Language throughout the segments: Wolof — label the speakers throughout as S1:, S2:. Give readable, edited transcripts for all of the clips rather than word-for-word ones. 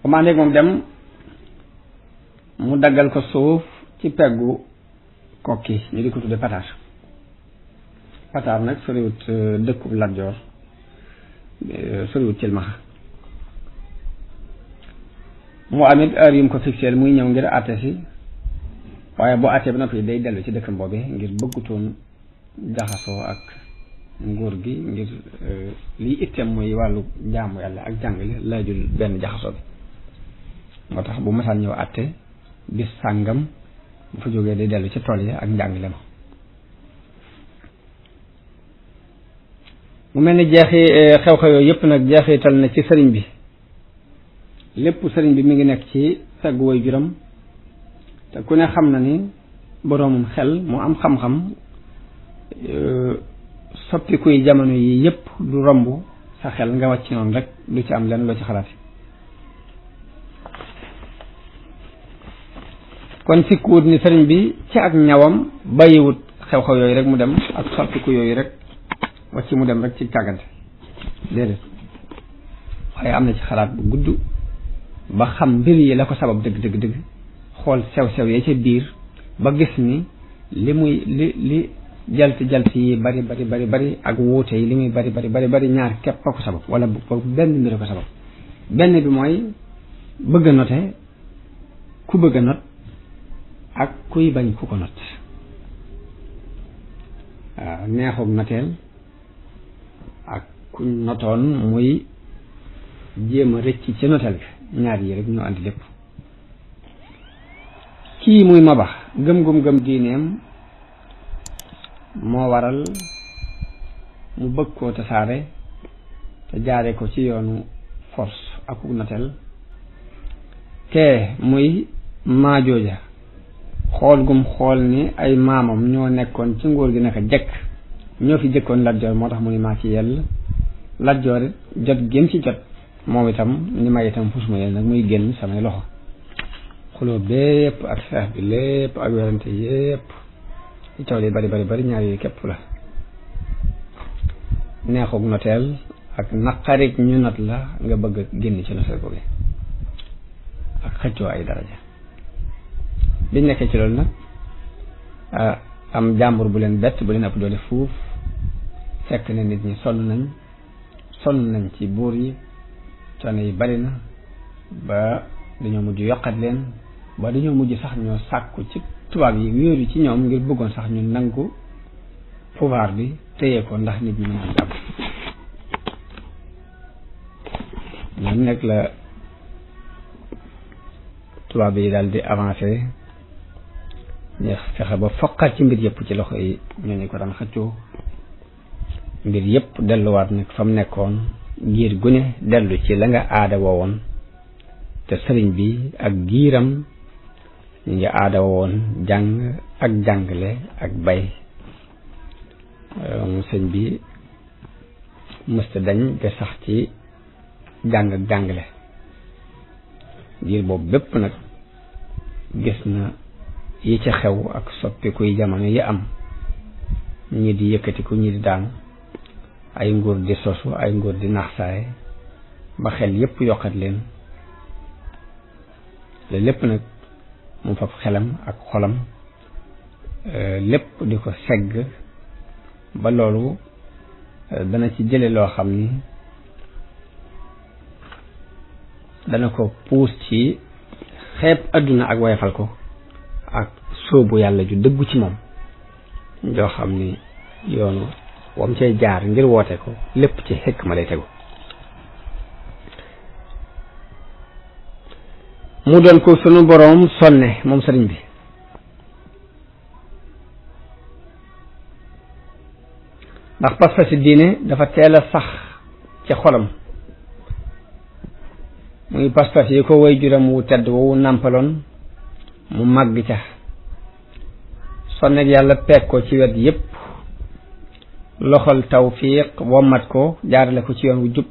S1: bu ma àndeeg moom dem mu daggal ko suuf ci peggu kokki ñu di ko tudde Pataar. Pataar nag soriwut dëkkub Lat Joor soriwut Cilmaxa. mu amit heure yu mu ko fixé muy ñëw ngir àtte si waaye boo àttee ba noppi day dellu ci dëkkam boobe ngir bëggutoon jaxasoo ak nguur gi ngir lii itteem mooy wàllu jaamu yàlla ak jàngale laajul benn jaxasoo bi. moo tax bu masaan ñëw àtte bis sàngam bu fa jógee day dellu ci tool yi ak njàngale ma. mu mel ni xew-xew yooyu yëpp nag jeexital na ci sëriñ bi. lépp sëriñ bi mi ngi nekk ci feggu way juram te ku ne xam na ni boroomum xel mu am xam-xam soppikuy jamono yi yëpp du romb sa xel nga wàcc noonu rek du ci am lenn loo ci xalaat. kon sikkuwut ni sëriñ bi ci ak ñawam bàyyiwut xew-xew yooyu rek mu dem ak soppiku yooyu rek wàcc mu dem rek ci càggante déedéet waaye am na ci xalaat bu gudd ba xam mbir yi la ko sabab dëgg xool sew-sew ya ca biir ba gis ni li jalt yi bari ak wuute yi li muy bari ñaar képp a ko sabab wala benn mbir a ko sabab. benn bi mooy bëgg a note ku bëgg a not ak kuy bañ ku ko not. waaw neexug noteel ak ku notoon muy jéem a rëcc ci noteel bi ñaar yi rek ñoo andi lépp. kii muy Maba gëm diineem moo waral mu bëgg koo tasaare te jaare ko ci yoonu force ak noteel. te muy Maajooja xool ni ay maamam ñoo nekkoon ci nguur gi naka jekk ñoo fi jëkkoon Lat Joor moo tax mu ni maa ci yell. Lat Joor it jot gém ci jot moom itam ni may itam fusuma yéen nag muy génn samay loxo. xuloo bépp ak xeex bi lépp ak werante yépp ci coow li bari ñaar yooyu képp la. neexug noteel ak naqarik ñu not la nga bëgg a génn ci noteel boobu ak xëccoo ay daraja. biñ nekkee ci loolu nag am jàmbur bu leen bett bu leen ëpp doole fuuf fekk na nit ñi sonn nañ ci buur yi coono yi bari na ba dañoo mujj yokkat leen ba dañoo mujj sax ñoo sàkku ci tubaab yi wéeru ci ñoom ngir bëggoon sax ñu nangu pouvoir bi téye ko ndax nit ñi mën a jàpp. ñoom nag la tubaab yi daal di avancé ñu fexe ba foqat ci mbir yëpp ci loxo yi ñooñu ko daan xëccoo mbir yëpp delluwaat nag fa mu nekkoon giir gu ne dellu ci la nga aada woowoon te sëriñ bi ak giiram ñu ngi aada woowoon jàng ak jàngale ak bay. sëñ bi mësta dañ de sax ci jàng ak jàngale giir boobu bépp nag gis na yi ca xew ak soppikuy jamono yi am ñi di yëkkatiku ñi di daanu ay nguur di sosu ay nguur di naxsaay ba xel yépp yokkat leen le lépp nag mu fab xelam ak xolam lépp di ko segg ba loolu dana ci jële loo xam ni dana ko puus ci xeeb adduna ak wayfal ko ak sóobu yàlla ju dëggu ci moom joo xam ni yoonu wam cay jaar ngir woote ko lépp ci xekk ma lay tegu. mu doon ko sunu boroom sonne moom sëriñ bi ndax pas-pasi diine dafa teel a sax ci xolam muy pas-pas yi ko way juram wu tedd woowu nàmpaloon mu màgg ca sonnek yàlla peeg ko ci wet yépp loxol tawfiq wommat ko jaarale ko ci yoon wu jub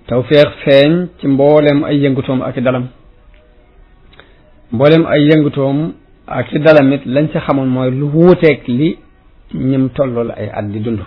S1: tawfiq feeñ ci mboolem ay yëngutoom ak i dalam mboolem ay yëngutoom ak i dalam it lañ ci xamoon mooy lu wuuteeg li ñim tollool ay at di dund